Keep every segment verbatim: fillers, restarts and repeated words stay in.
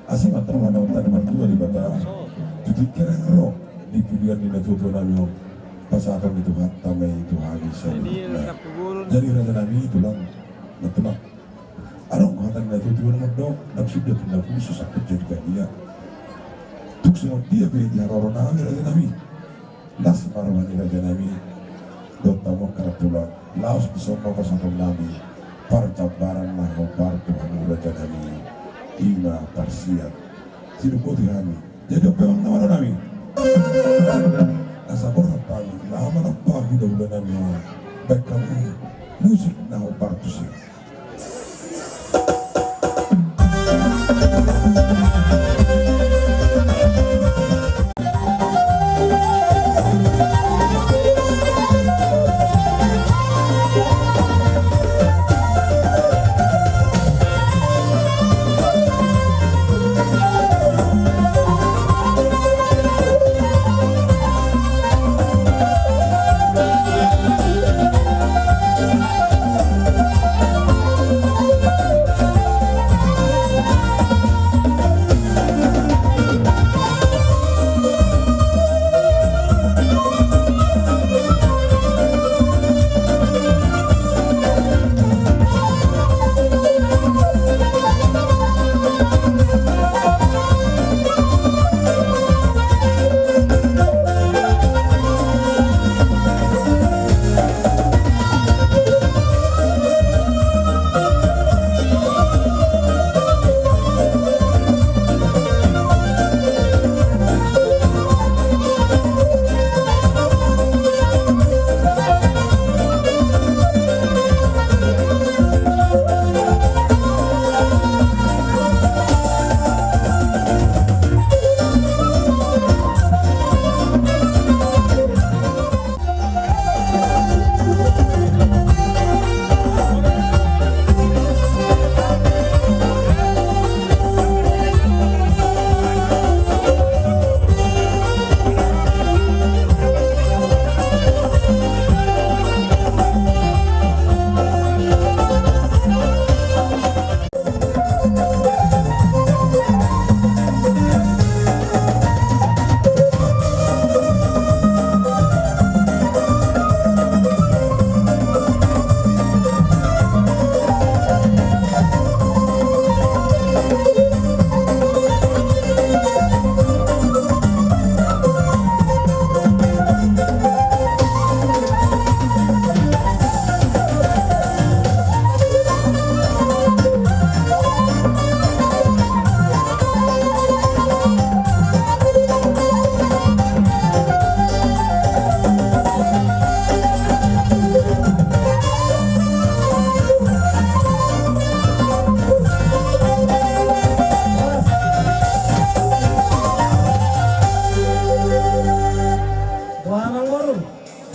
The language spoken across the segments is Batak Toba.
Asi ma Tuhanta na martua Debata, tu tingki na ro di pudian ni natuatua nami on, pasahaton ni Tuhanta ma i tu hami saluhutna. Jadi raja nami, tulang, na tulang. Adong hata ni natuatua na mandok, ndang suda tu na khusus, aku jadi badia. Tung songon dia pe di haroro nami raja nami. Las ma roha ni raja nami, dohot hamu angka na tulang, laos dison ma pasahaton nami parjambaran na hombar tu hamu raja nami, i ma parsiap. Sidung boti hami. Jadi on pe amang na maro nami, asa borhat hami laho manambahi hulahula nami on. Baen hamu musik na hombar tusi.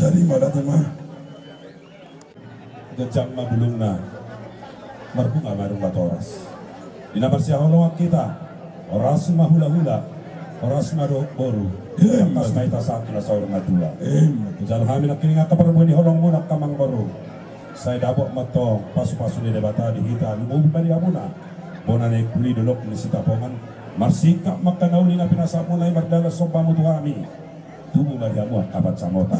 Jadi ma date ma. Ganjang ma bulungna, marbunga ma dung matoras. Di na marsihaholongan hita, horas ma hulahula, horas ma dohot boru. Tangkas ma hita sahat tu na saur matua. Jalo hami nangkining angka parbue ni holongmuna angka amangboru. Sai dapot ma antong pasupasu ni Debata di hita, lumobi ma di hamuna bona ni puli dolok ni Sitapongan. Marsingkat ma angka na uli na pinasahatmuna i, mardalan sombamu tu hami. Tubu ma di hamu angka pansamota.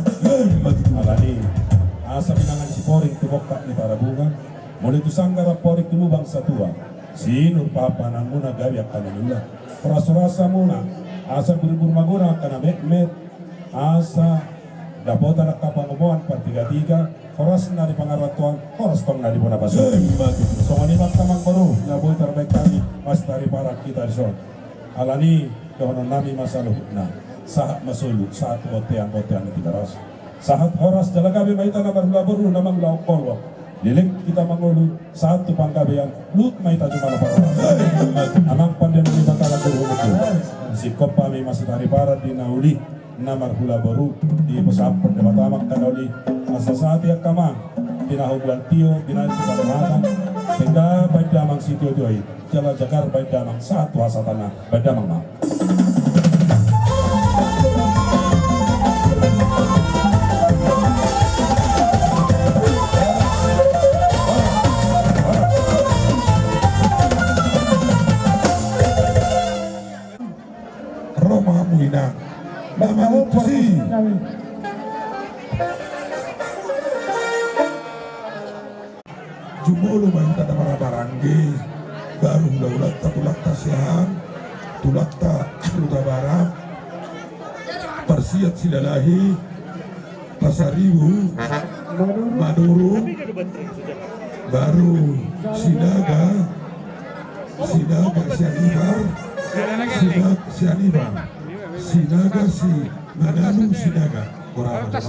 Alani asa pinangan siporing tu bongkak ni Tarabunga, molo tu sanggar amporik tu lubang satua. Sinur pahanpahananmuna gabe angka na niula. Horas-horas hamuna asa buribur magodang angka na metmet, asa dapotan angka pangomoan partigatiga. Horas na di pangarantoan, horas tong na di bona pasu. Songon i ma angka amangboru na boi tarbaen hami masitariparan hita dison. Alani dohonon nami ma saluhutna, sahat ma solu, sahat tu bontean, bontean ni Tigaras. Sahat horas jala gabe ma hita na marhula boru na mangulahon holong. Leleng hita mangolu, sahat tu panggabean, luhut ma hita jumolo parhorasan. Amang pandenami, Batara Toruhuthu, singkop hami masitariparan di na uli na marhula boru, dipasahat Debata ma angka na uli. Asa sahat i angka amang, di na hobuan tio, di na sipasahat, denggan baen damang sitiotio i. Jala jagar baen damang sahat tu hasahatanna. Baen damang ma. Nah, nama itu sih. Jumolo ma hita na marhahamaranggi. Baru hulahulanta, tulangta Siahaan, tulangta Hutabarat, Parsiat, Silalahi, Pasaribu, Manurung, baru Sinaga, Sinaga Sianipar, Sina-, Sianipar, Sinaga, Si Mananu, Sinaga. Kurang apa?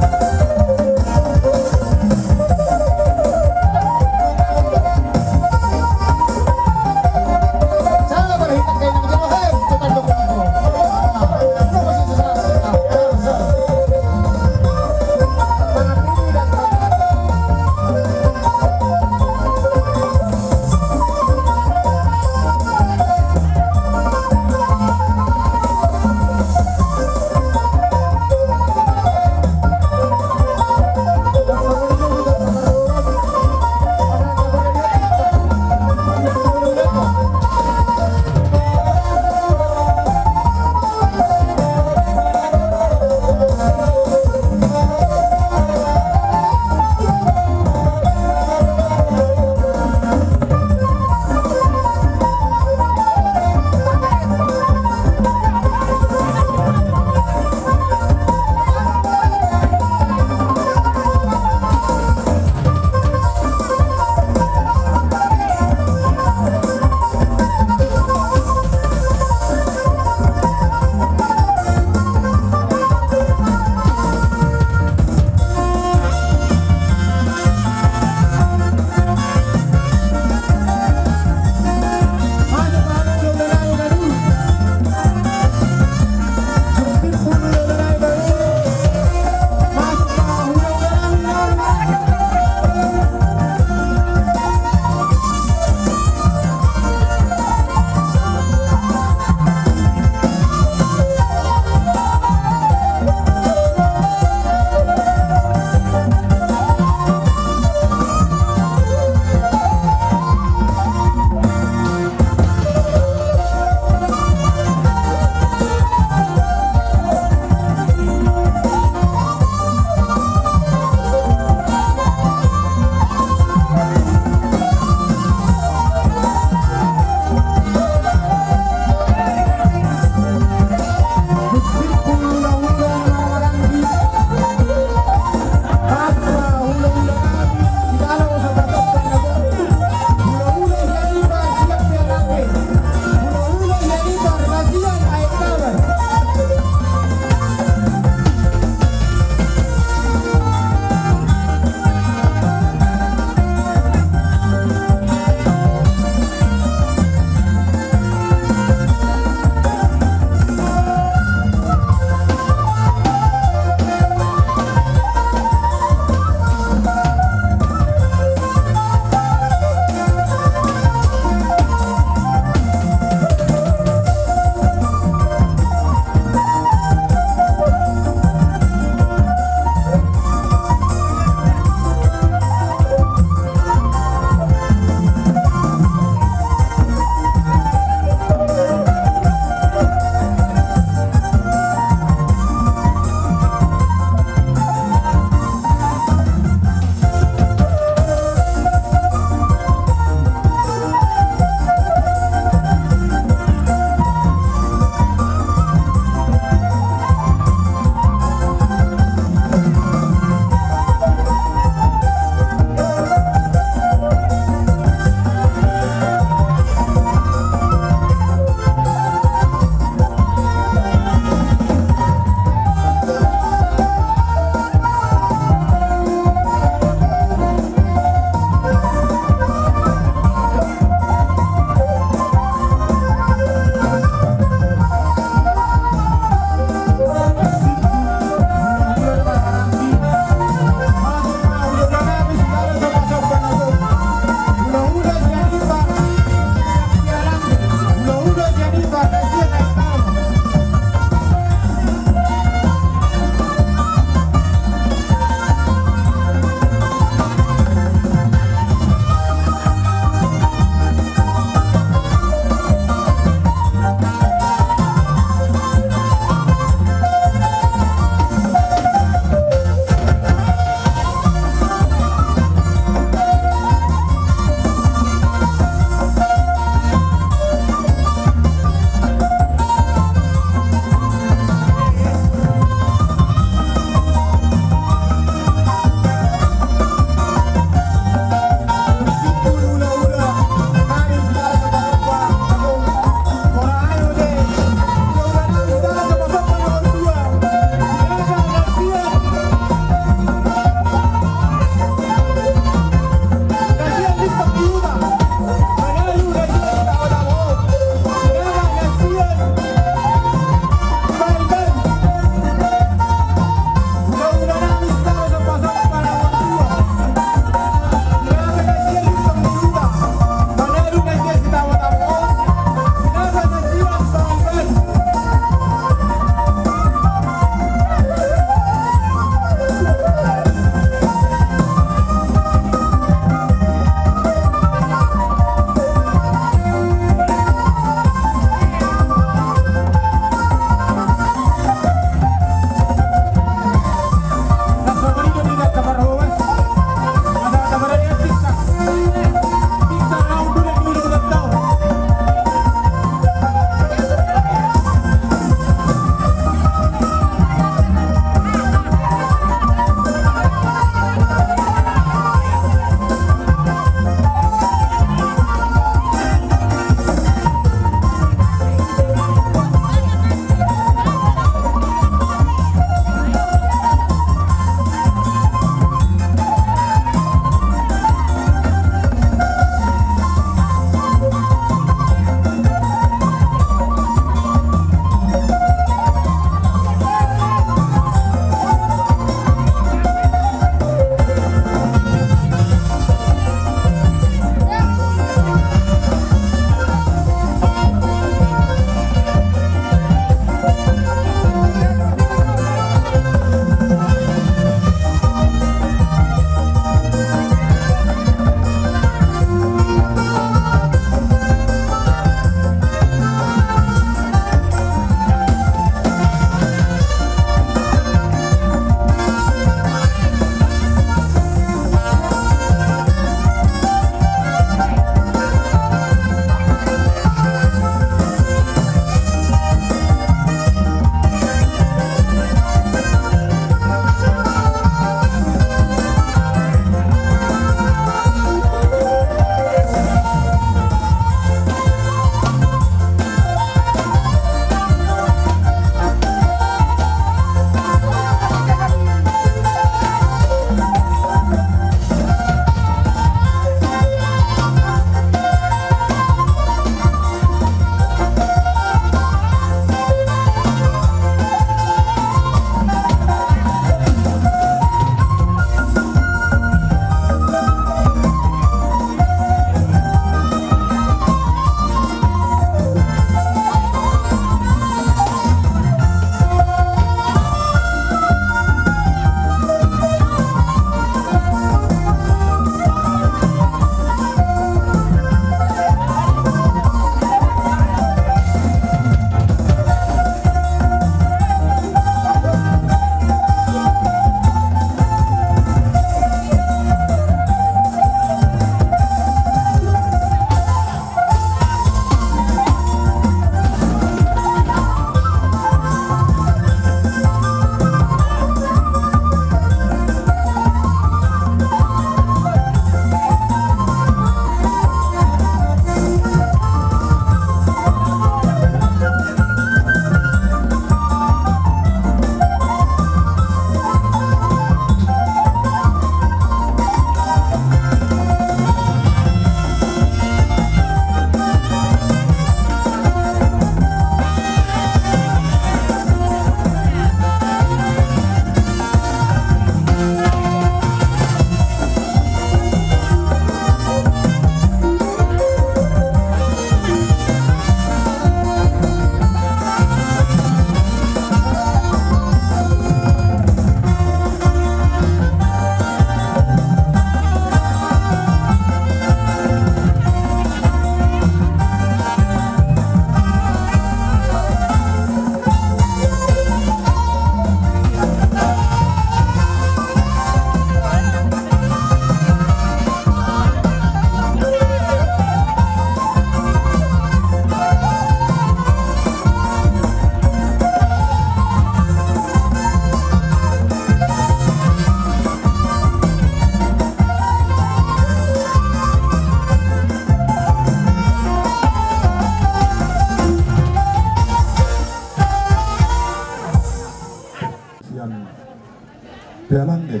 Pealangge.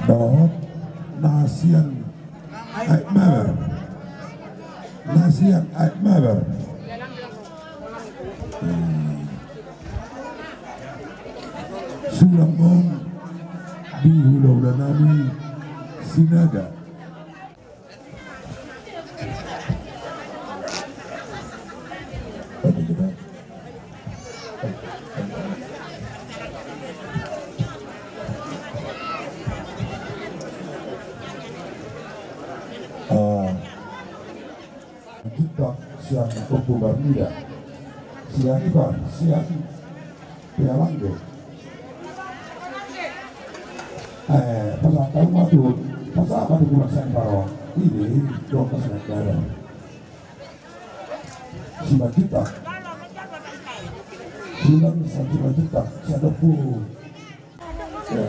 Dohot na sian Aek Mabar. Na sian Aek Mabar. Hmm. Sulang on di hulahula nami Sinaga. Ah. Kita sian Ompu Barnida. Sian Ibar, sian Pealangge. Eh, pasahat ma tu, pasahat ma tu Tulang Samparo. Ini, dua belas negara. Simanjuntak. Sulang Simanjuntak, Siadopu. Ya,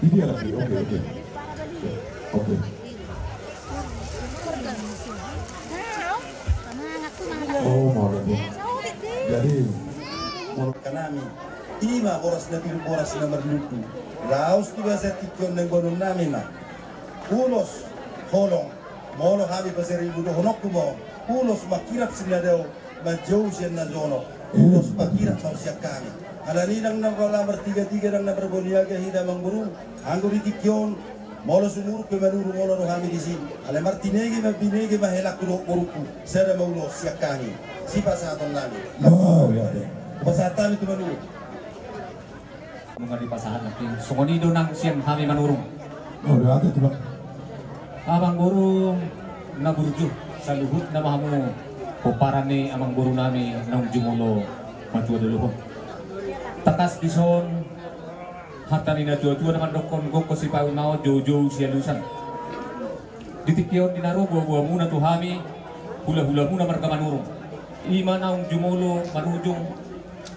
ini lagi, oke, oke. Oke. Oh, mau lagi. Jadi, mau kanami. Ima boras na pir, boras na marlundu. Laos tu basa tingki on nang boanon nami ma. Ulos, holong. Molo hami pasaribu dohononku ma on. Ulos mangkirap sian na dao, manjou sian na jonok. Ulos mangkirap ma on sian hami. Alani ndang na pola martigatiga, ndang na marboniaga hita amangboru. Anggo di tingki on, molo sumurung pe manurung, olo do hami disi. Alai martinege mambinege ma helangku dohot borungku. Sada ma ulos sian hami. Sipasahaton nami. Oh, iya, iya. Pasahat hami tu manurung. Nunga dipasahat nangkin. Songon i do nang sian hami manurung. Oh, iya, iya, Tulang. Amangboru na burju, saluhutna ma hamu pomparan ni amangboru nami naung jumolo matua dolok on. Tangkas dison hata ni natuatua na mandokkon, gokhon sipaunahon, joujou sialusan. Di tingki on di na ro boaboamuna tu hami, hulahulamuna marga Manurung. Ima naung jumolo marujung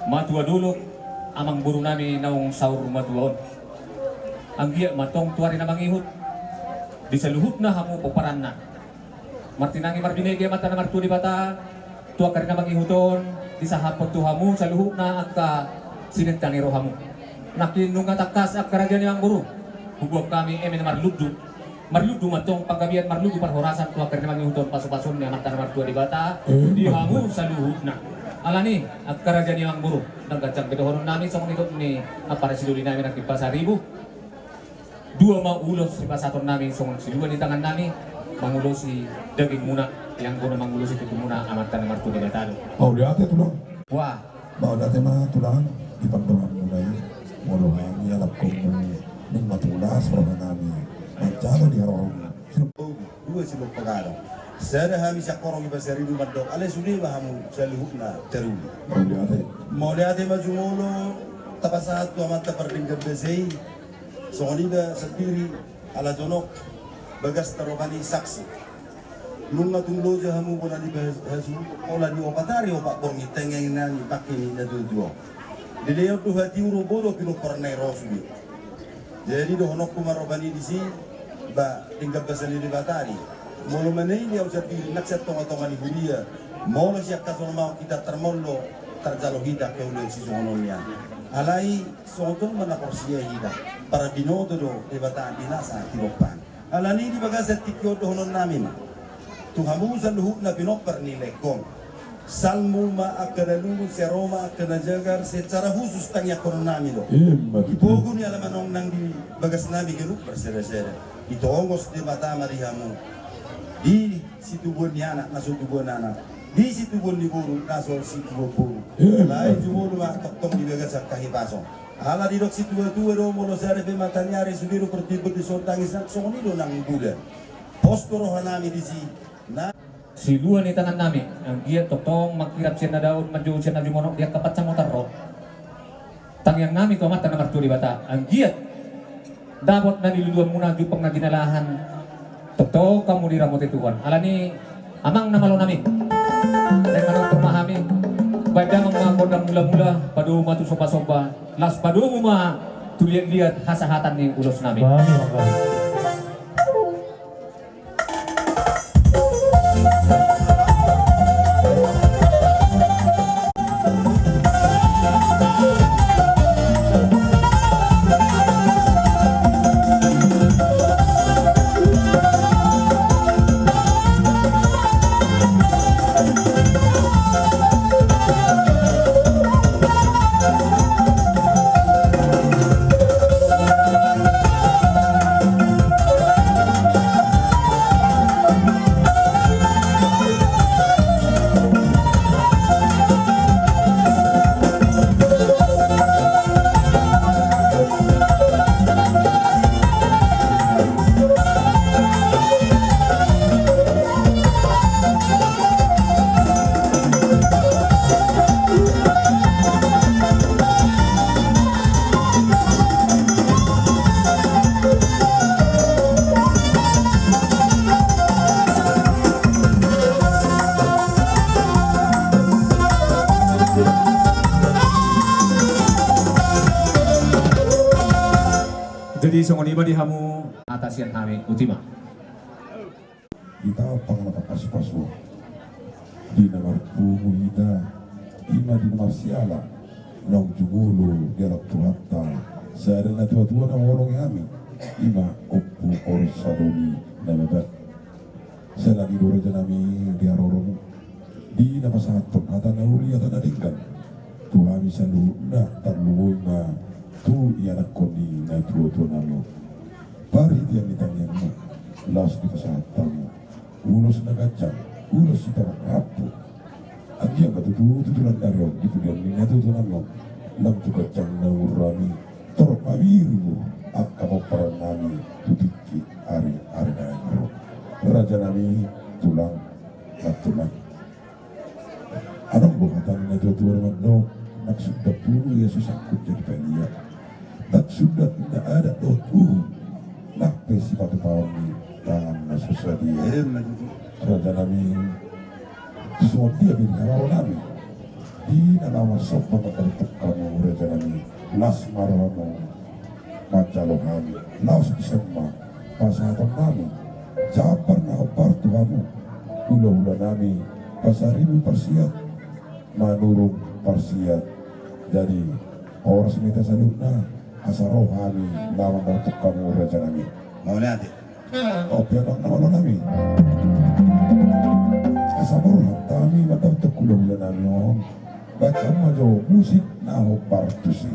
matua dolok amangboru nami naung saur matua on. Anggiat ma antong tu ari na mangihut di saluhutna hamu pomparanna. Martinangi marbinege Amanta na martua Debata tu angka ari na mangihut on, disahaphon tu hamu saluhutna angka sinenta ni rohamu. Nangkin nunga tangkas angka raja ni amangboru, huboan hami eme na marlundu. Marlundu ma antong panggabean, marlundu parhorasan tu angka ari na mangihut on, pasupasu ni Amanta na martua Debata di hamu saluhutna. Alani angka raja ni amangboru, ndang ganjang be dohonon nami, songon i dok ni ampara sidoli nami nangkin pasaribu. Dua ma ulos sipasahaton nami songon silua ni tangan nami, mangulosi dagingmuna, anggo na mangulosi tutumuna Amanta na martua Debata do. Mauliate, Tulang. Wah. Mauliate ma, Tulang, di pandohanmuna i. Molo hami alap komu, nunga tulas roha nami manjalo di haroromu. Dua silompa gadang. Sada hami sian horong i pasaribu mandok, alai sude ma hamu saluhutna taruli. Mauliate. Mauliate ma jumolo tapasahat tu Amanta pardenggan basa i. Songon i ma sandiri ala jonok bagas taroban i saksi. Nunga tung loja hamu bona di bahas, hasu, pola di opat ari opat borngin tangiang nami pangke ni natuatua. Dilehon do hatiuron bodo pinompar na i ro sude. Jadi dohononku ma roban i disi, ba denggan basa ni Debata do i. Molo manang i au sandiri nang sian tongatonga ni huria, molo sian hasolomaon hita tarmolo, tarjalo hita keuleuon sisongon on nian. Alai songon tolu ma na porsea hita, parbinoto do Debata di nasa tinompa. Alani di bagasan tingki on dohonon nami ma tu hamu saluhutna pinompar ni laengkon. Salmu ma angka na lungun, sai ro ma angka na jagar, secara khusus tangiangkonon nami do. Ima tutu. Di pogu ni alaman on nang di bagas nami ganup marsadasada. Ditongos Debata ma di hamu. Di situbuan ni anak na so tubuan anak, di situbuan ni boru na so situbuan boru. Ima tutu. Lae jumolo ma tongtong di bagasan hahipason. Ala didok situatua do, molo sada pe mata ni ari sude do portibi on dison, tangis nang songon i do nang bulan. Pos do roha nami disi. Na silua ni tangan nami, anggiat tongtong mangkirap sian na dao, manjou sian na jumonok di angka pansamotan ro. Tangiang nami tu Amanta na martua Debata, anggiat dapot na niluluanmuna, jumpang na jinalahan, tongtong hamu diramoti Tuhan. Alani amang na malo nami, naeng manortor ma hami. Baen damang ma gondang mulamula, padomu ma tu sombasomba, laos padomu ma tu liatliat hasahatan ni ulos nami. Bani, bani. Songon i ma di hamu hata sian hami, botima. Hita panganon pasu-pasu. Di na marpungu hita, i ma di na marsiala, naung jumolo dialap Tuhanta. Sada na tua-tua na mangolongi hami, i ma Ompu Orsado ni Nababan. Sai lagi do raja nami di haroromu, di na pasahathon hata na uli hata na denggan tu hami saluhutna, tarlumobi ma tu ianakhon ni na tua-tua nami on. Parhitean ni tangiangmu, laos dipasahat hamu ulos na ganjang, ulos sitorop rambu. Anggiat ma tutu tulang ni ari on di pudian ni na tua-tua nami on, lam tu ganjang na umur nami, torop mabiru angka pomparan nami tu tingki ari-ari na umur. Raja nami, tulang, na tulang. Adong do hata ni na tua-tua mandok, nang sundat pulu ia so sangkut jadi palia. Nang sundat inna adat dohot uhum, nang pe sipatupaon ni tangan na so sadia. Raja nami, tu songon dia pe di haroro nami, di na laho marsomba mandapothon hamu raja nami, las ma rohamu manjalo hami, laos dison ma pasahaton nami jambar na hombar tu hamu, hula-hula nami, pasaribu parsiat, manurung parsiat. Jadi horas ma hita saluhutna, asa ro hami laho mandapothon hamu raja nami. Mauliate. Oke, abang na olo nami. Asa borhat hami mandapothon hula-hula nami on. Baca ma jo musik na hombar tusi.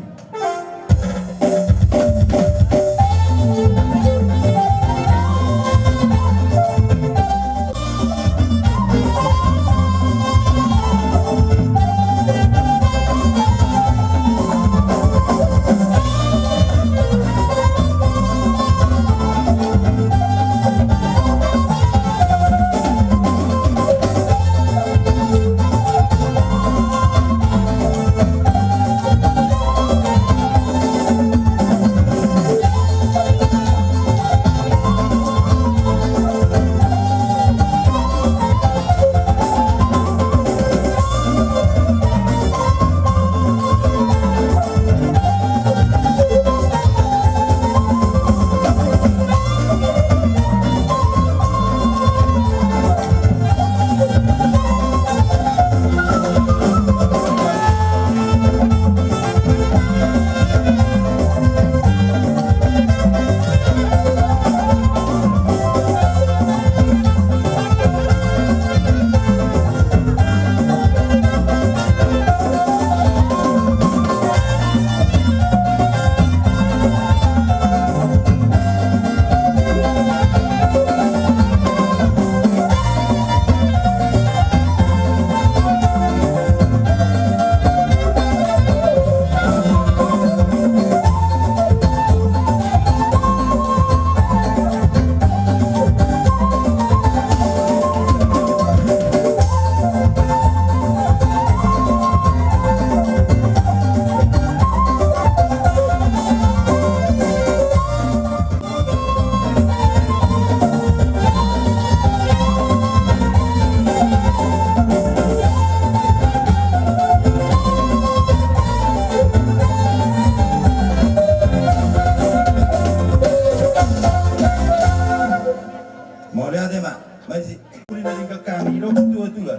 Mauliate ma. Maisi. Uli na denggan hami, ilo tua-tua.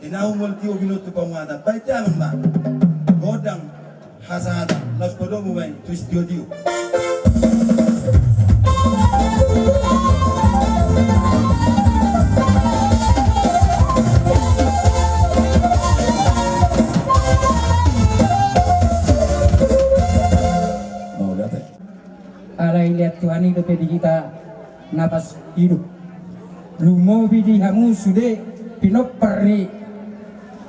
Tinahu mol tio binoto pamuatan. Baen damang ma. Godang hasahatan. Laos padomu ma i tu sitio-tio. Mauliate. Alai lean Tuhan i dope di hita napas hidup. Lumobi di hamu sude pinompar ni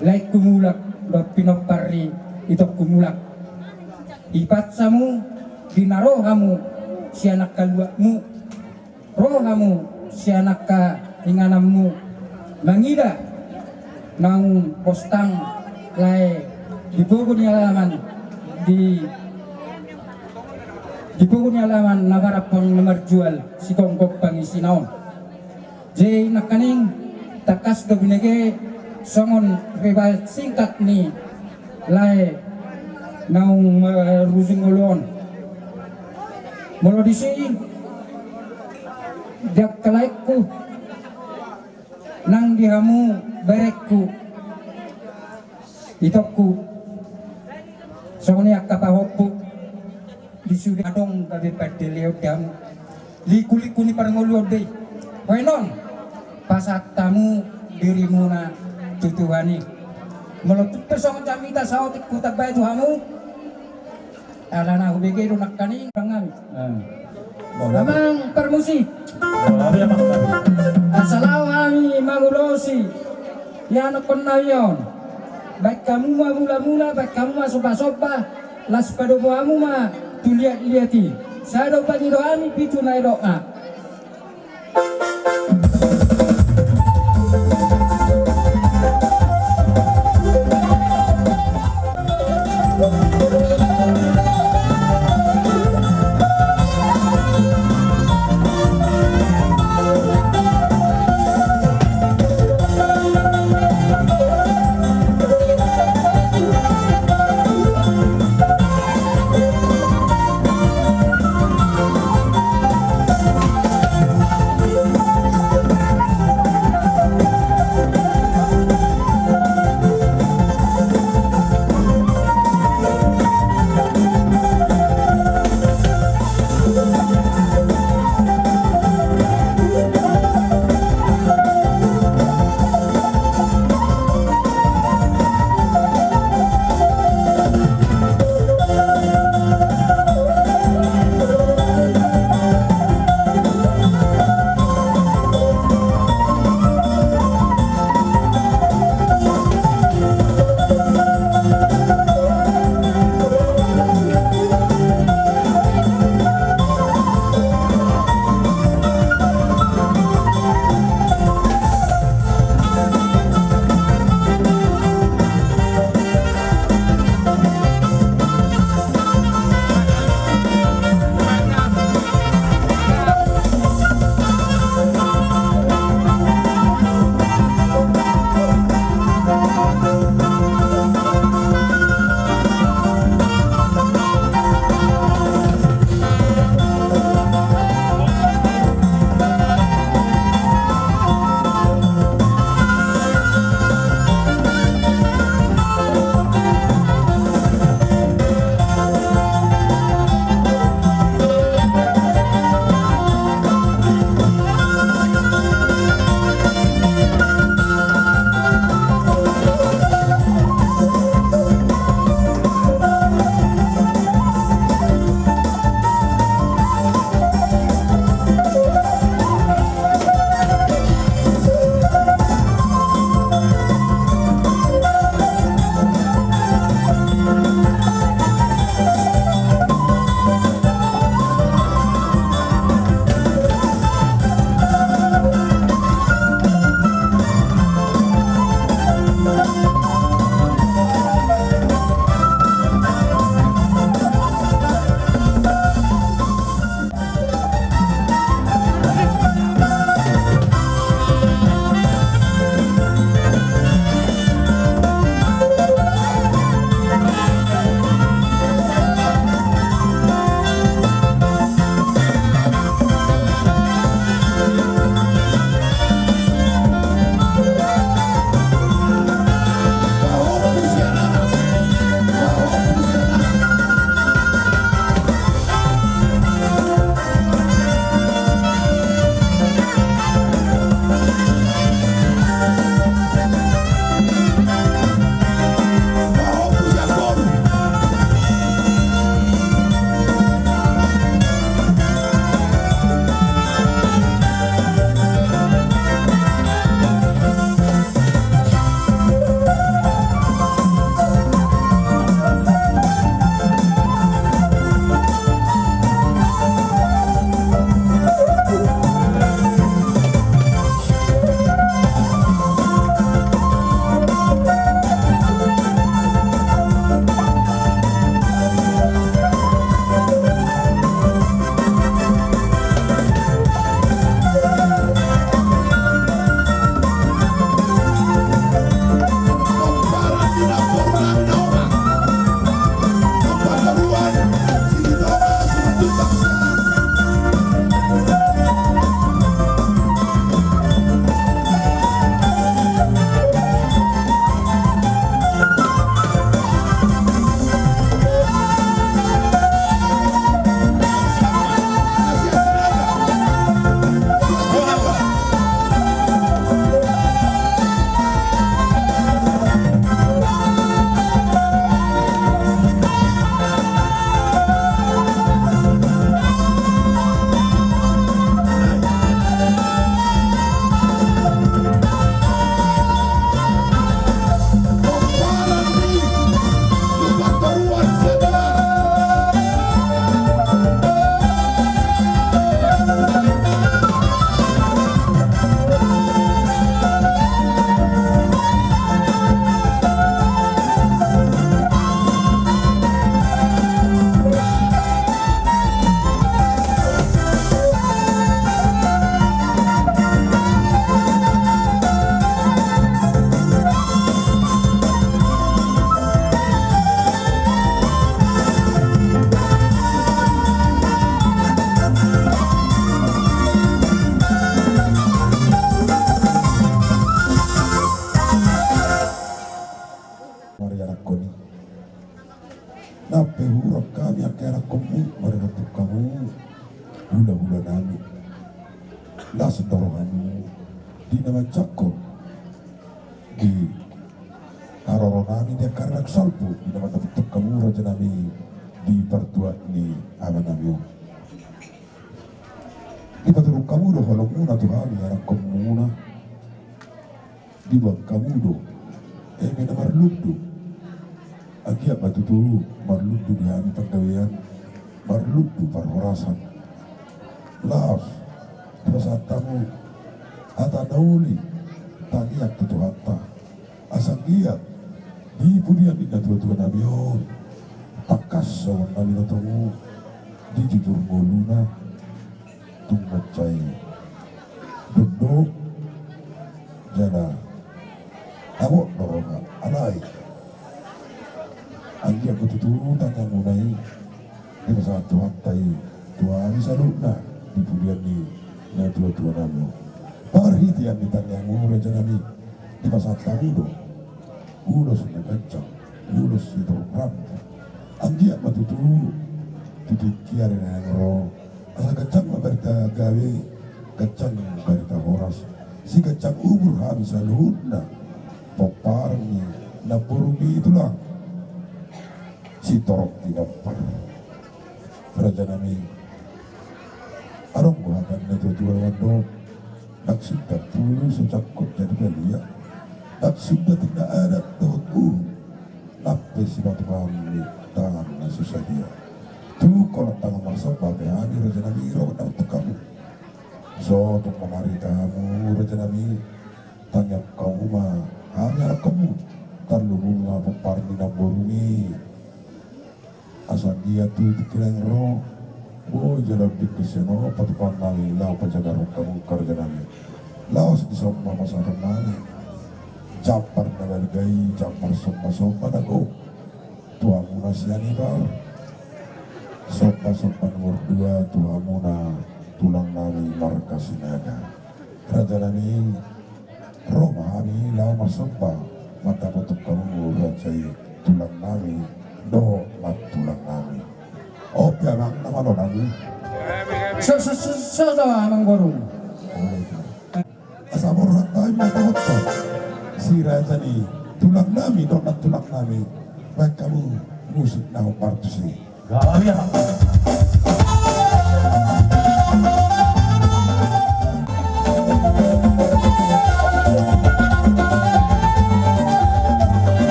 laengku mulak dohot pinompar ni itongku mulak. Ipansa hamu di na ro hamu sian angka luatmu, ro hamu sian angka ingananmu, mangida naung postang lae di pogu ni alaman, di, di pogu ni alaman na marampang na marjual sigomgom pangisina on. Jadi nangkaning tangkas do binege songon riwayat singkat ni lae naung marujung ngolu on. Molo disi di angka laengku nang di hamu berengku, itongku, songon i angka pahompu, di sude adong gabe pandeleon di hamu. Liku-liku ni parngoluon do i. Baenon, pasahat hamu dirimuna tu Tuhan i. Molo tung pe songon jamita saotik hutambai tu hamu, alana hubege do nangkaning pangami. Amang parmusik. Asa laho hami mangulosi ianakkon nami on. Baen hamu ma mula-mula, baen hamu ma somba-somba, laos padomu hamu ma tu liat-liat i. Sai do pangido hami pitu na elokna. Mari anakkon i. Nang pe hurang hami angka anakkonmu, mari rap tu hamu hulahula nami. Las do rohamu di na manjangkon di haroro nami di angka ari na salpu, di na mandapothon hamu raja nami di partuat ni ama nami on. Dipaturuk hamu do holongmuna tu hami anakkonmuna. Diboan hamu do eme na marlundu. Anggiat ma tutu marlundu di hami panggabean, marlundu parhorasan. Laos dipasahat hamu hata na uli, tangiang tu Tuhanta, asa anggiat di pudian ni natuatua nami on, tangkas songon na binotomu di jujur ngoluna. Tung mansai dokdok jala tabok do roha, alai anggiat ma tutu tangiangmuna i dipasahat Tuhanta i tu hami saluhutna di pudian ni natuatua nami on. Parhitean ni tangiangmu raja nami, dipasahat hamu do ulos na ganjang, ulos sitorop rambu. Anggiat ma tutu tu tingki ari na naeng ro, asa ganjang ma barita gabe, ganjang barita horas, siganjang umur hami saluhutna pomparan ni namborumi tulang Sitorop Tinampar. Raja nami, adong do hata ni natuatua na mandok, ndang suda pulu so jangkot jadi balian, ndang suda tindak adat dohot uhum, nang pe sipatupaon ni tangan na so sadia. Tu holan tangan marsomba pe hami raja nami ro mandapothon hamu. So tung mamarita hamu raja nami, tangiang hamu ma hami anakkonmu, tarlumobi ma pomparan ni namborumi. Asa anggiat tu tingki na naeng ro, boi jala undingkon sian on patupaon nami laho pajagar hamu angka raja nami. Laos dison ma pasahaton nami jambar na balga i, jambar sombasomba na gok tu hamuna Sianipar, sombasomba nomor dua tu hamuna tulang nami marga Sinaga. Raja nami, ro ma hami laho marsomba mandapothon hamu raja i, tulang nami dohot nantulang nami. On pe amang na malo nami. Sa, sa, sa, sa, sa, amang boru. Asa borhat hami mandapothon si raja ni tulang nami dohot nantulang nami. Baen hamu musik na hombar tusi.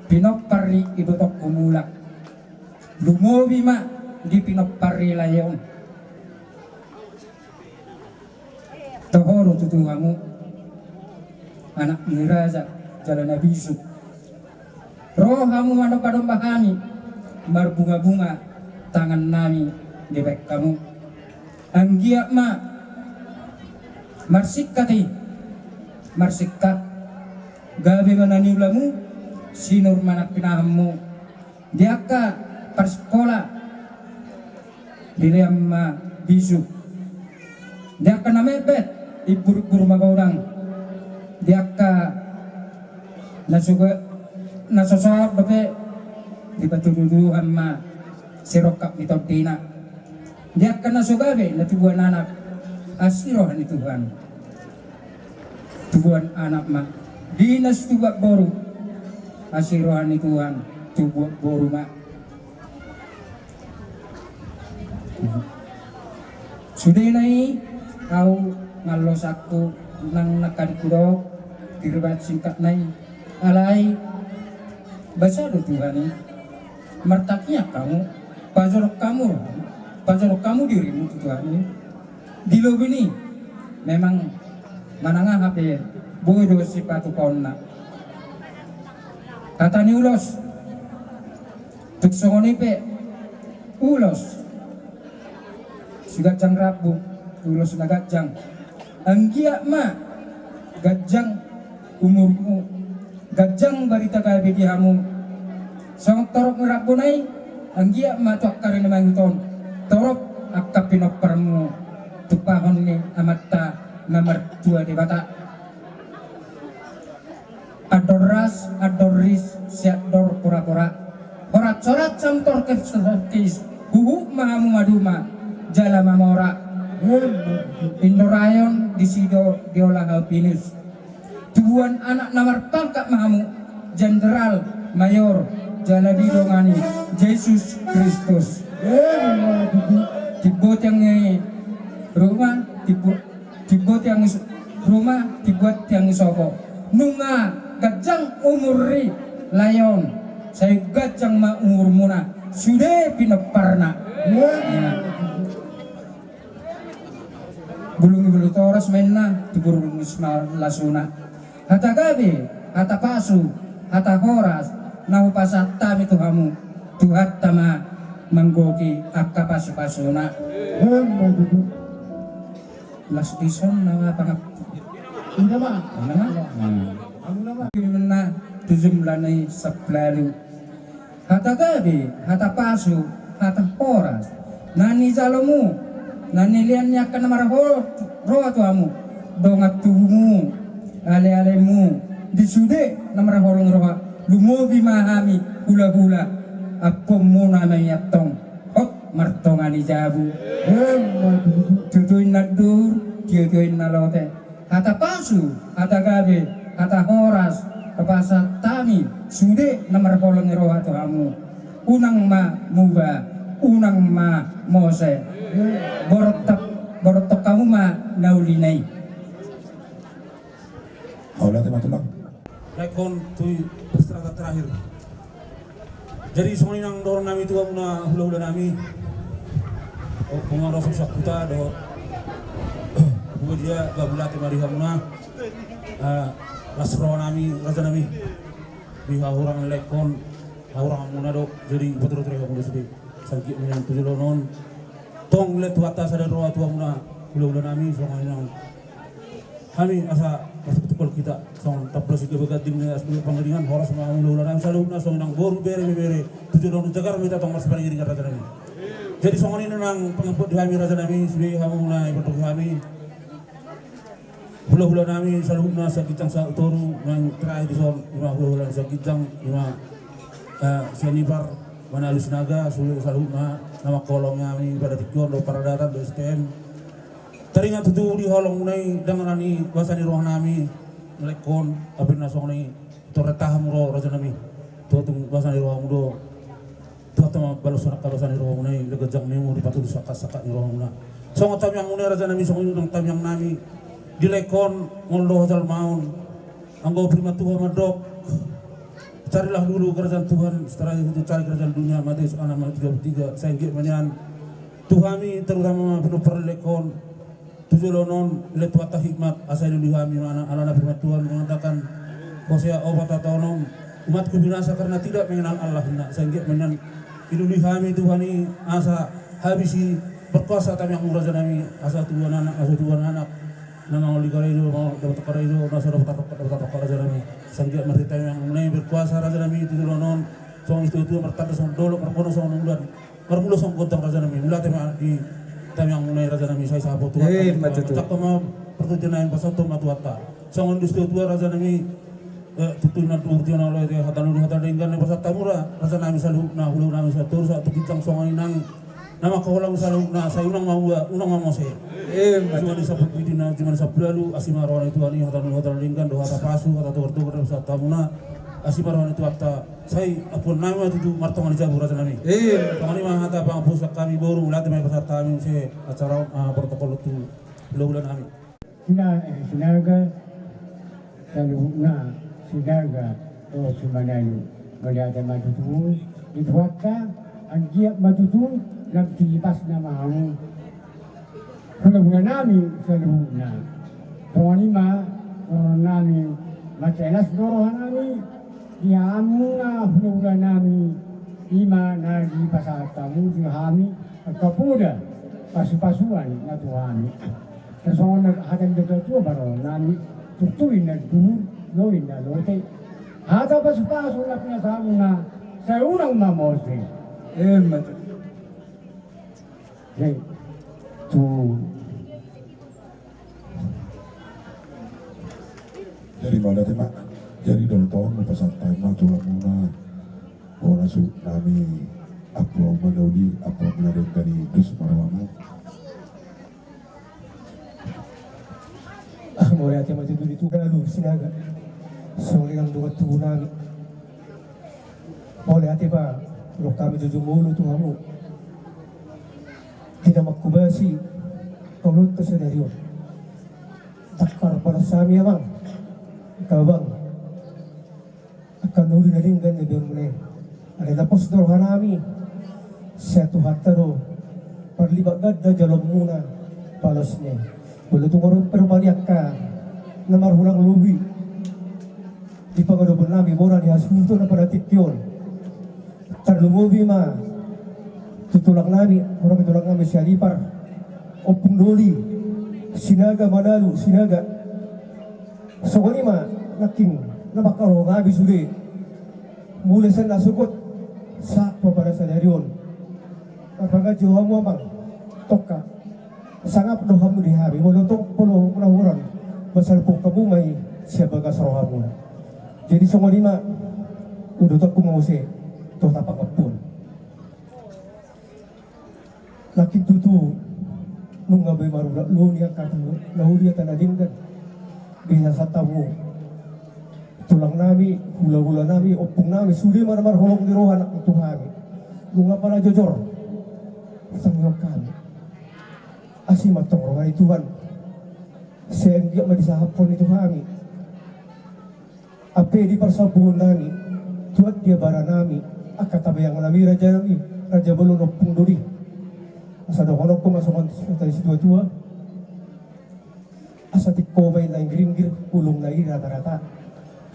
Pinompar ni ibotongku mulak, lumobi ma di pinompar ni lae on. Toho do tutu hamu, anak ni raja jala na bisuk. Ro hamu manomba-nomba hami, marbunga-bunga tangannami dibaen hamu. Anggiat ma marsingkat i, marsingkat, gabe ma na niulamu, sinur ma na pinahanmu. Di angka parsikola, dilean ma bisuk. Di angka na metmet, imbur-imbur ma godang. Di angka na so ga-, na so sahat dope, dipatudu-tuduhan ma sirongkap ni tondina. Di angka na so gabe, na tubuan anak, asi roha ni Tuhan. Tubuan anak ma. Di na so tubuan boru, asi roha ni Tuhan, tubuan boru ma. Sudena i, au ngallosanku nang nangkaning hudok, tirbat singkat nai. Alai, basa do Tuhan i. Martangiang hamu, pajolo hamu, pajolo hamu dirimu tu Tuhan i. Di lobi ni, memang manang aha pe, boi do sipatupaonna. Hata ni ulos, tung songon i pe, ulos. Siganjang rambu, ulos na ganjang. Anggiat ma ganjang umurmu, ganjang barita gabe di hamu. Songon torop ni rambu nai, anggiat ma tu angka ari na mangihut on, torop angka pinomparmu tumpahon ni Amanta na martua Debata. Andor ras, andor ris, siandor pora-pora. Horat-horat samtor kersorkis, huhut ma hamu maduma, jala mamora. Indorayon disi do diola hau pinus. Tubuan anak na marpangkat ma hamu, Jenderal Mayor, jala didongani Jesus Kristus. Timbo tiang ni ruma, timbo Timbo tiang ni so-, ruma, timbo tiang ni sopo. Nunga ganjang umur ni lae on, sai ganjang ma umurmuna, sude pinomparna. Ia. Bulung ni bulung toras ma inna, tu bulung ni simalasuna. Hata gabe, hata pasu, hata horas, na hupasahat hami tu hamu, Tuhanta ma manggohi angka pasu-pasuna. Las dison nama pangap. Ina ma. Ina ma. Ina ma. Ina ma. Tu jumlah ni sampulu ualu. Hata gabe, hata pasu, hata horas. Na nijalomu, na nilean ni angka na marhol-, roha tu hamu. Dongan tubumu, ale-alemu. Di sude na marholong roha. Lumobi ma hami, hula-hula. Ampuonmuna ma i antong. Hot martonga ni jabu. Tutu inna dur, tio-tio inna lote. Hata pasu, hata gabe, hata horas, hupasahat hami, sude na marholong ni roha tu hamu. Unang ma muba, unang ma mose. Borotap, borotap hamu ma na uli nai. Hola, teman-teman. Lae on tu persyaratan terakhir. Jadi songon i nang dohonon nami tu hamuna hula-hula nami. O, pengaruh susah kita do. Buat dia babulate mari hamuna. Ah, las roha nami, raja nami. Di hahurang lae on, hahurang hamuna do. Jadi betul-betul hamuna sude. Sangkik minang tu joloan on. Tong le tu hata sada roha tu hamuna hula-hula nami songon i nang. Hami asa, asa betul kita songon tapras iga baganding ni as panggiringan horas ma hula-hula nami saluhutna songon i nang boru bere-bere tu joloan on jagar ma hita tong marsipangiringan raja nami. Jadi songon i nang pangapot di hami raja nami sude hamuna i berdoki hami. Hula-hula nami saluhutna saginjang satoru nang terakhir dison ima hula-hula saginjang ima, eh, sianipar mana alus naga sude saluhutna nama kolong nami pada tikion do paradatan do S T M. Taringot tutu di holong muna i dang na nibasa ni roha nami. Lae on, tapi na songon i torre tahamu ro raja nami. Tutu basa ni rohamu do. Tutu ma balos angka basa ni rohamu nai, ganjang ni umur dipatulus angka sangkap ni rohamuna. Songon tamiang muna raja nami songon i nang tamiang nami. Di lae on, molo do hajal maun. Anggo prima tuha mandok. Carilah dulu kerajaan Tuhan, setelah itu cari kerajaan dunia, Matius enam ayat tiga puluh tiga. Sai anggiat ma nian tu hami, terutama pinompar lelengkon, tu joloan on, lehon Tuhanta hikmat, asa ilului hami ma, alana firman Tuhan mengatakan, Hosea opat ayat onom, umatku binasa karena tidak mengenal Allah, ninna. Sai anggiat ma nian ilului hami Tuhan i, asa habis i berkuasa tangiangmu raja nami, asa tubuan anak, asa tubuan anak, na mangoli karejo, mangoli, dapotan karejo, na so dapotan rongkap, dapotan rongkap raja nami. Sai anggiat ma di tangiangmuna i berkuasa raja nami tu joloan on, songon situatua, martanda songon dolok, marbono songon udan, marmula songon gondang raja nami. Mauliate ma di tangiangmuna i raja nami, sai sahat tu Tuhanta. Eh, ma tutu. Cakap ma partondion nami, pasahathon ma Tuhanta. Songon situatua raja nami, eh, tutu na duhur tio na olo i, hata na uli hata na denggan na pasahat hamuna raja nami saluhutna, hulahula nami saluhutna, sahat tu ginjang songon i nang na mangkaholongi saluhutna, sai unang ma ua, unang ma mose. Eh, ma tutu. Jumadi sampulu pitu, na jumadi sampulu ualu, asi ma roha ni Tuhan i, hata na uli hata na denggan, dohot hata pasu, hata togar-togar na pasahat hamuna, asi ma roha ni Tuhanta. Sai ampuon nami ma tutu martonga ni jabu raja nami. Eh. Tongon i ma hata pangampuon sian hami boru, mauliate ma i pasahat hami muse acara on, ah, protokol tu hulahula nami. Sina-, eh, Sinaga, saluhutna Sinaga dohot Simanalu, mauliate ma tutu di Tuhanta, anggiat ma tutu lam tingki pasna ma hamu hulahula nami saluhutna. Songon i ma dohonon nami, mansai las do roha nami di hamuna hulahula nami, i ma na dipasahat hamu tu hami angka poda pasupasuan na tu hami. Songon hata ni natuatua, baronon nami, turtu inna duhur, do inna lote, hata pasupasu na pinasahatmuna, sai unang ma mose. Eh, ma tutu. Jadi, tu. Jadi, mauliate ma. Jadi, dohot on ma pasahat ma tu hamuna, bona suhut nami, ampuon ma na uli, ampuon ma na denggan i, dos ma rohamu. Ah, mauliate ma tutu di Tuhan, Sinaga. Songon i nang dongan tubu nami. Mauliate ma, didok hami jujur molo tu hamu. Di na manghobasi ulaonta sadari on. Ndang tarbalos hami, Amang. Angka abang. Angka na uli na denggan na nibaen muna i. Alai na pos do roha nami, sian Tuhanta do parlipat ganda jaloonmuna balosna i. Molo tung adong pe rupani angka na marhulang lobi di pangadopan nami bona ni hasuhuton na pada tingki on. Tarlumobi ma tu tulang nami, hurang tulang nami Sianipar, Ompung Doli, Sinaga, Manalu, Sinaga. Songon i ma nangkin na mangkaholongi hami sude. Mulai sian na sogot sahat tu pada sadari on. Marpanganju hamu, Amang, tongka. Sangap do hamu di hami, molo tong, molo huroha, mansai lumobi hamu ma i sian bagas rohamuna. Jadi songon i ma udutanku ma muse tu hata pangampuon. Nangkin tutu nunga be marurat lobi angka na uli hata na denggan. Bisa sahat hamu tulang nami, hulahula nami, ompung nami, sude ma na marholong ni roha nangkin tu hami. Nunga pala jojor sangihon hami. Asi ma antong roha ni Tuhan. Sai anggiat ma disahaphon i tu hami. Ampe di parsombuon nami, tuat di abara nami, angka tamiang nami, raja nami, raja bolon, Ompung Doli. Asa dohononku ma songon hata ni situatua. Asa tingko ma i na inggiringgir, ulungna i ratarata.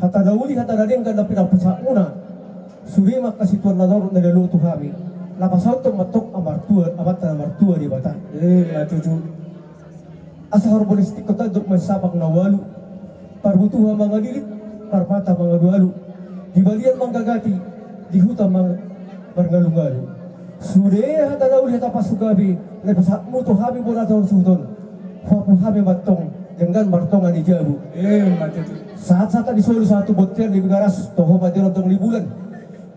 Hata na uli, hata na denggan na pinasahatmuna, sude ma angka situan na torop na niluluan tu hami. Na pasahathon ma antong Ama Martua, Amanta na martua Debata. Eh, na tutu. Asa horbo ni sitingkon tandok ma i sapak na ualu, parbutuhan mangalilit, parmata mangalualu, di balian manggagati, di huta mang-, marngalungalu. Sude hata na uli, hata pasupasu na dipasahatmu tu hami bona ni hasuhuton, huapu hami ma antong denggan martonga ni jabu. Eh, ma tutu. Sahat-sahat ni solu, sahat tu bontean Ligaras, toho ma di rondang ni bulan.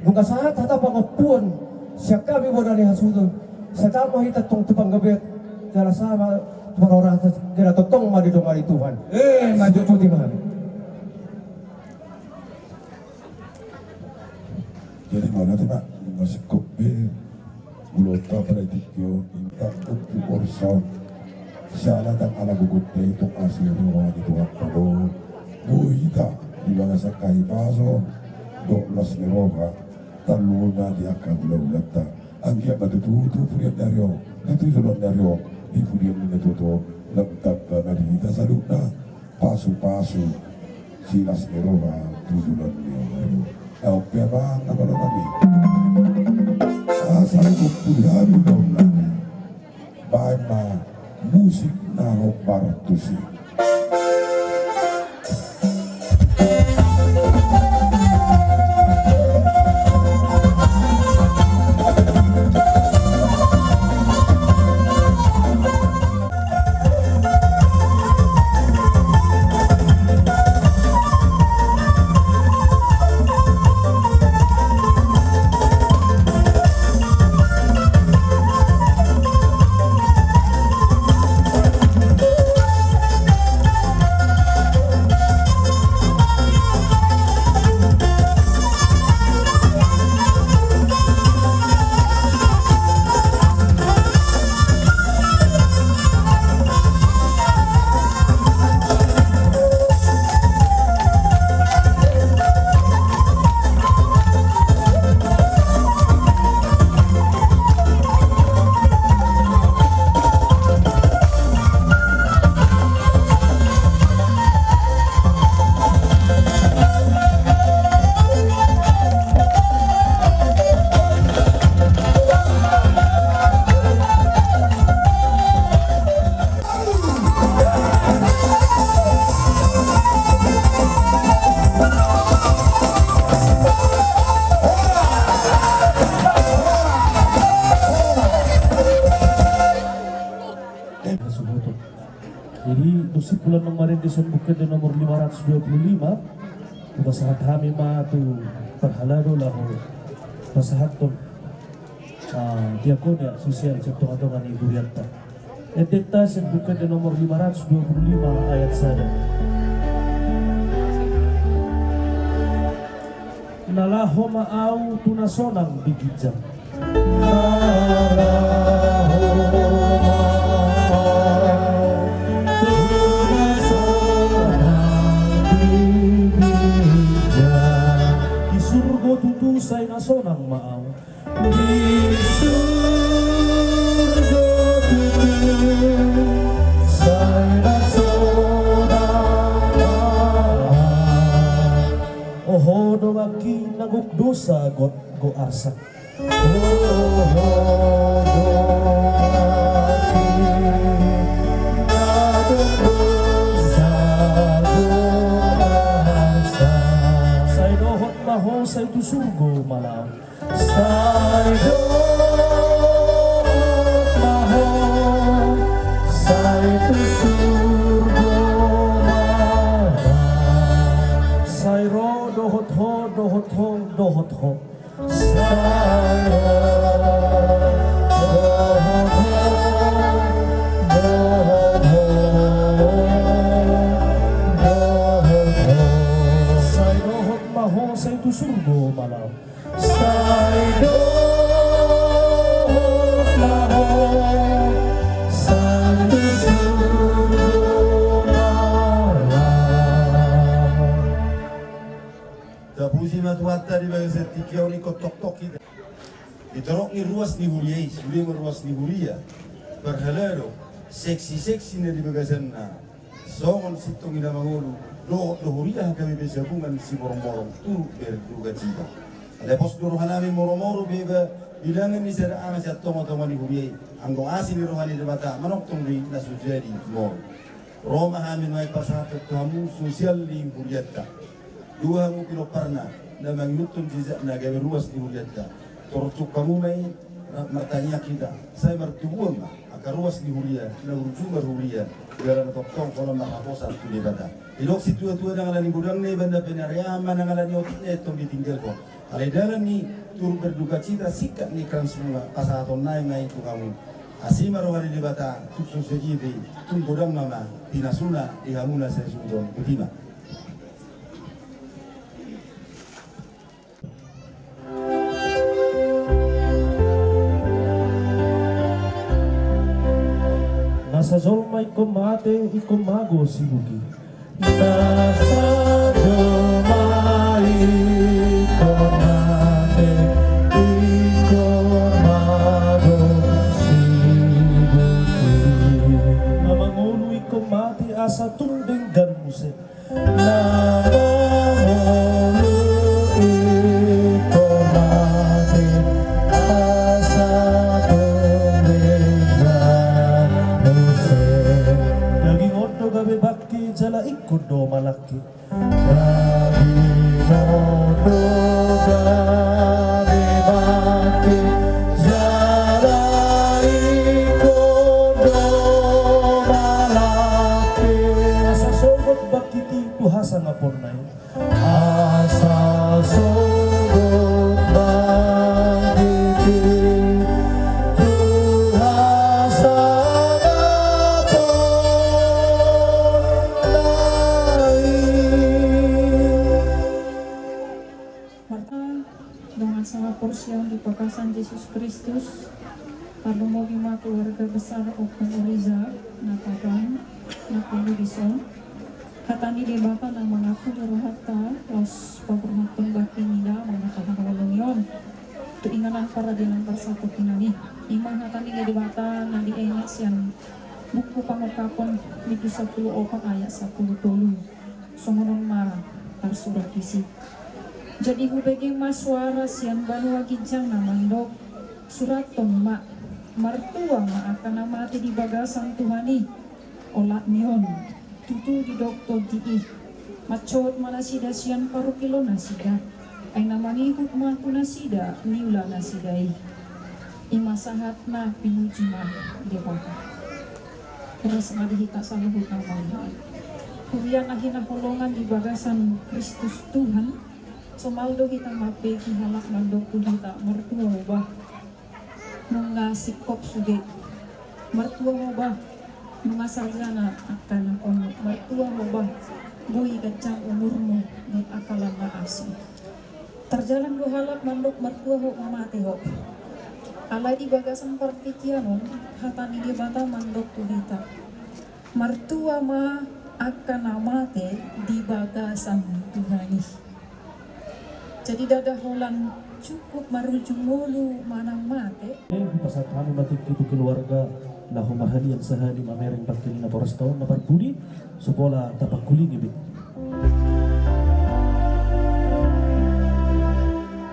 Nunga sahat hata pangampuon sian hami bona ni hasuhuton, sai taat ma hita antong tu panggabean, jala sahat ma tu parhorasan, jala tongtong ma didongani Tuhan. Eh, ma tutu. Jadi mauliate ma, nunga singkop be ulaonta pada tingki on, inta Ompu Orson. Siala ndang ala gogonta i, tung asi roha ni Tuhanta do boi hita di bagasan hahipason, dohot las ni roha, tarlumobi ma di angka hulahulanta. Anggiat ma tutu, tu pudian ni ari on, tu joloan ni ari on, di pudian ni na tutu, lam tamba ma di hita saluhutna pasupasu, silas ni roha tu joloan ni ari on. Aut pe amang na malo nami, asa hukumpuli hami ulaon nami. Baen ma musik na hombar tusi. Jadi, dung simpul annon marende sian buku ende nomor lima ratus dua puluh lima, hupasahat hami ma tu parhalado laho pasahathon, ah, diakonia sosial sian tongatonga ni hurianta. Endenta sian buku ende nomor lima ratus dua puluh lima ayat sada. Na laho ma au tu na sonang di ginjang. Na laho ma au tu na sonang di ginjang. Di surgo tutu sai na sonang ma au. Di surgo tutu sai na sonang ma au. Oho donganki na gok dosa gok arsak. Oho donganki na gok dosa gok arsak. Sai dohot ma ho sai tu surgo ma laho. Sai dohot ma ho sai tu surgo ma laho. Sai ro dohot ho, dohot ho, dohot ho. Sai ro dohot ho, dohot ho, dohot ho. Sai dohot ma ho sai tu surgo ma laho. Sai dohot ma ho sai tu surgo ma laho. Tapuji ma Tuhanta di bagasan tingki on, ingkon tongtong hita di torop ni ruas ni huria i, sude ma ruas ni huria, parhalado, seksi-seksi na di bagasanna. Songon sintong i na mangolu dohot do huria H K B P Sabungan Simorongmorong turut berdukacita. Alai pos do rohanami moro-moro be ba bilangan ni sada ama sian tongatonga ni huria i. Anggo asi ni roha ni Debata manongtong do i na so jadi moro. Ro ma hami nuaeng pasahathon tu hamu sosial ni hurianta. Dua hamu pinomparna na mangihuthon jejakna gabe ruas ni hurianta. Torop hamu ma i. Rap martangiang hita, sai martubuan ma angka ruas ni huria na burju marhuria, jala na tongtong holan marhaposan tu Debata. Didok situatua, ndang ala ni godangna ibana, pe na ream ma ndang ala ni otikna, tong ditinggalhon. Alai dalan ni turut berdukacita, singkat ni keran semua, pasahaton nai ma i tu hamu. Asi ma roha ni Debata, tung so sadia pe i, tung godang ma ma pinasuna di hamu na sai suhut on. Botima. Na sajolma ingkon mate, ingkon mago sibuki. Na sajolma ingkon Asa tung denggan muse. Na mangolu ingkon mate, asa tung denggan muse. Daging on do gabe bangke jala ingkon do malangke. Daging on do gabe bangke jala ingkon do malangke. Asa sogot bangkit i tu hasangaponna i. Asa sogot bangkit i tu hasangaponna i. Marta, dongan sahaporseaon di bagasan Jesus Kristus, tarlumobi ma keluarga besar Ompung Oriza, na tagan, na pungu dison. Hata ni Debata na mangampuni rohanta, laos paborhathon bangke ni da mangatahon holong i on tu inganan paradilan parsatongkinan i. I ma hata ni Debata na dienet sian buku Pangungkapon bindu sampulu opat ayat sampulu tolu. Songon on ma tarsurat disi. Jadi hubege ma suara sian banua ginjang na mandok, surathon ma, martua ma angka na mate di bagasan Tuhan i. Olat ni on, tutu didok Tondi i, mansohot ma nasida sian parungkilon nasida, ai na mangihut ma tu nasida niula nasida i. I ma sahat na pinuji ma Debata. Horas ma di hita saluhutna. Huria na hinaholongan di bagasan Kristus Tuhan, somal do hita mambege halak mandok tu hita, martua ho bah, nunga singkop sude. Martua ho bah, nunga sarjana angka anakkonmu. Martua ho bah, boi ganjang umurmu dohot angka na asing. Tarjalang do halak mandok martua ho, mamate ho. Alai di bagasan partingkian on, hata ni Debata mandok tu hita, martua ma angka na mate di bagasan Tuhan i. Jadi ndada holan cukup marujung ngolu manang mate. Eh, hupasahat hami ma tingki tu keluarga laho marhaliang sahali mamereng bangke ni natorasta on na parpudi, so pola tapangkulingi be.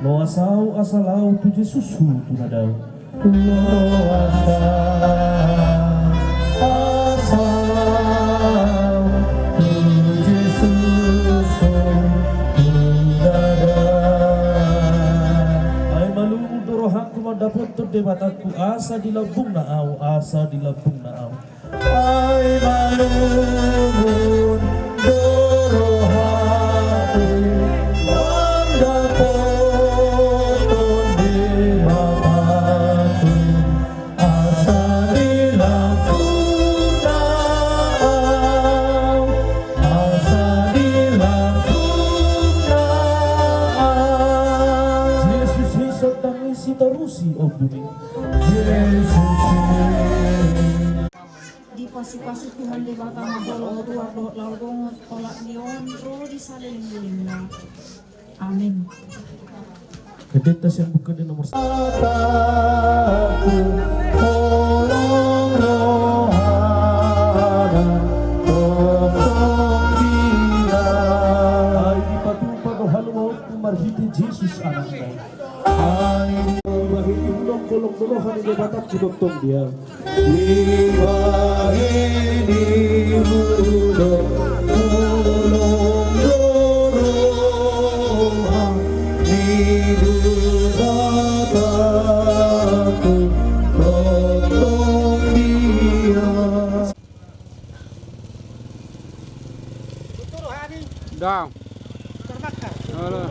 Loas au asa lao tu Jesus hu tu na dao. Loas au asa lao tu Jesus hu tu na dao. Ai malungun do rohangku mandapothon Debatangku, asa di lambungna au, asa di lambungna au. Ai malungun do rohangku mandapothon Debatangku, asa di lambungna au, asa di lambungna au. Jesus i so tangisi tarusi ombun i. Jesus i. Dipasupasu Tuhan Debata na holong, ruar dohot laho bongot, olat ni on ro di salelenglelengna. Amin. Kedeta sian buku di nomor satu. Holong rohana tongtong dia. Ai dipatupa do haluaonku marhite Jesus Anakna. Ai bahen i hudok holong do roha ni Debata tongtong dia. Dibahen i hudok holong do roha ni Debata tongtong dia. Dang. Alah.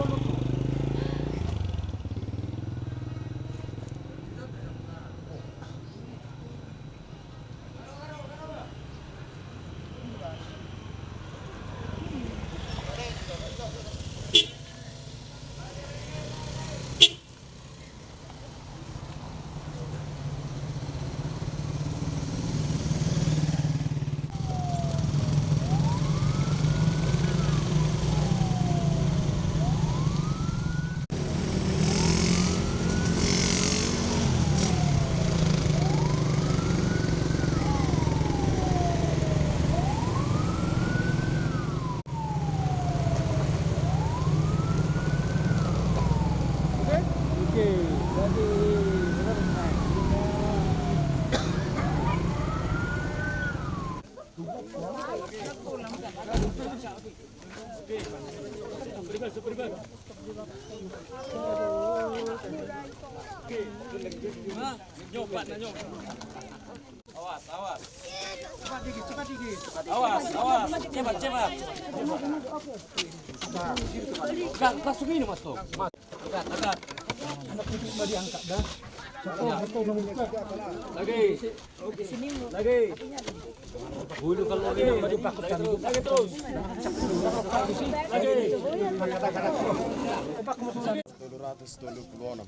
Awas, awas. Cepat dikit, cepat dikit. Awas, awas. Cepat, cepat. Gas, gas ini, Mas, tuh. Mas, angkat, angkat. Anak itu mau diangkat, dah. Lagi. Lagi. Bulu kalau ini mau dipakukan. Lagi terus. Lagi. Tolu ratus tolu pulu onom.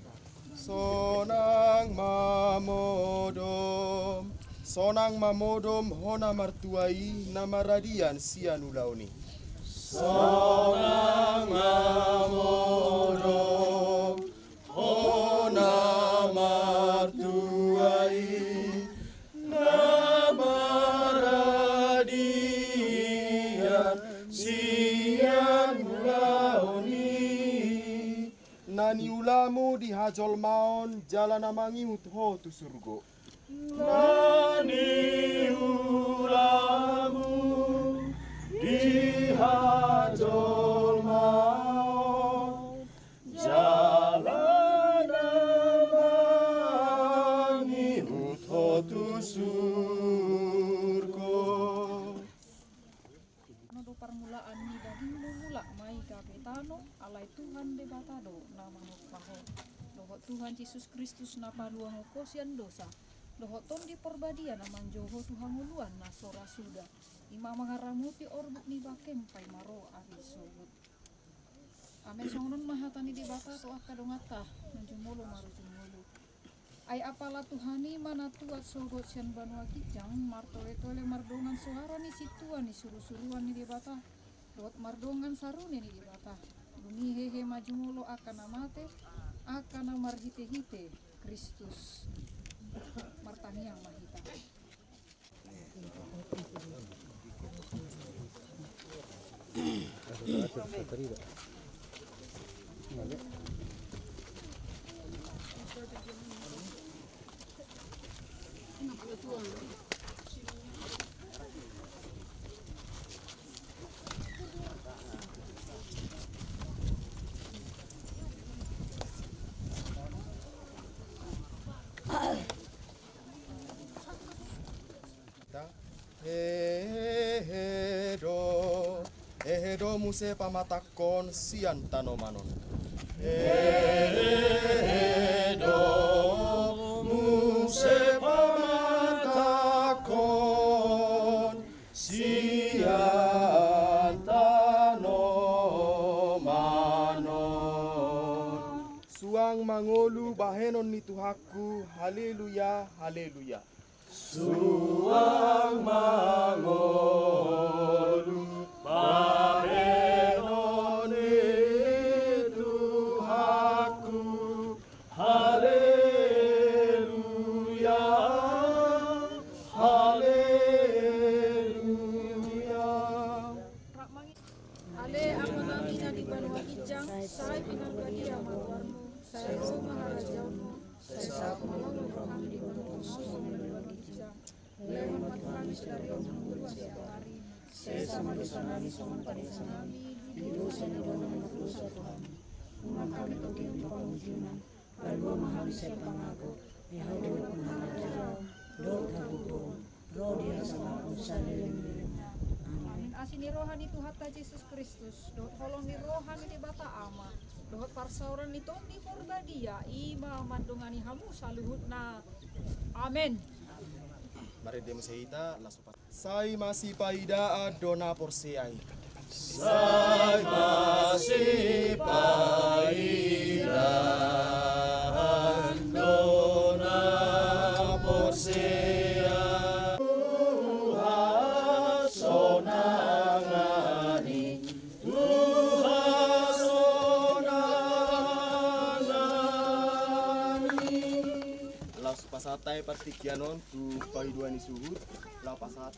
Sonang ma modom, sonang ma modom ho na martua i na maradian sian ulaon i. Sonang ma modom ho na martua i na maradian sian ulaon i. Na niulamu di hajolmaon jala na mangihut ho tu surgo. Na niulamu di hajolmaon jala na mangihut ho tu surgo. Tano do parmulaan ni dagingmu, mulak ma i gabe tano, alai Tuhan Debata do na mangompa ho. Dohot Tuhan Jesus Kristus na paluahon ho sian dosa, dohot Tondi Porbadia na manjou ho tu hangoluan na so ra suda, i ma mangaramoti orbuk ni bangkem paima ro ari sogot. Amen. Songon on ma hata ni Debata tu angka donganta, manjumolo marujung ngolu. Ai apala Tuhan i ma na tuat sogot sian banua ginjang, martoletole mardongan soara ni sintua ni surusuruan ni Debata, dohot mardongan sarune ni Debata. Dung i hehe ma jumolo angka na mate, angka na marhitehite Kristus. Martangiang ma hita. Hehe do, hehe do muse pamatangkon sian tanoman on. Hehe do muse pamatangkon sian tanoman on. Suang ma ngolu bahenon ni Tuhanku, haleluya, haleluya. Suang ma ngolu bahenon ni Tuhanku, haleluya, haleluya. Ale Amanami na di banua ginjang, sai pinarbadia ma goarmu, sai ro ma harajaonmu, sai saut ma rohanami di banua ginjang. Lehon ma tu hami sadari on hangoluan siapari. Sesa ma dosanami songon panesanami di dosa ni dongan na mardosa tu hami. Unang hami togihon tu pangunjunan. Palua ma hami sian pangago. Ai Ho do harajaon dohot hagogoon dohot hasangapon saleleng ni lelengna. Amen. Asi ni roha ni Tuhanta Jesus Kristus, dohot holong ni roha ni Debata Ama, dohot parsaoran ni Tondi Porbadia, i ma mandongani hamu saluhutna. Amen. Marende muse hita, las. Sai masipaidaan do na porsea i. Sai masipaidaan do na porsea. Tuhan sonang i, Tuhan sonang i. Laos pasahat hita partingkian on tu paidua ni suhut, laos pasahat.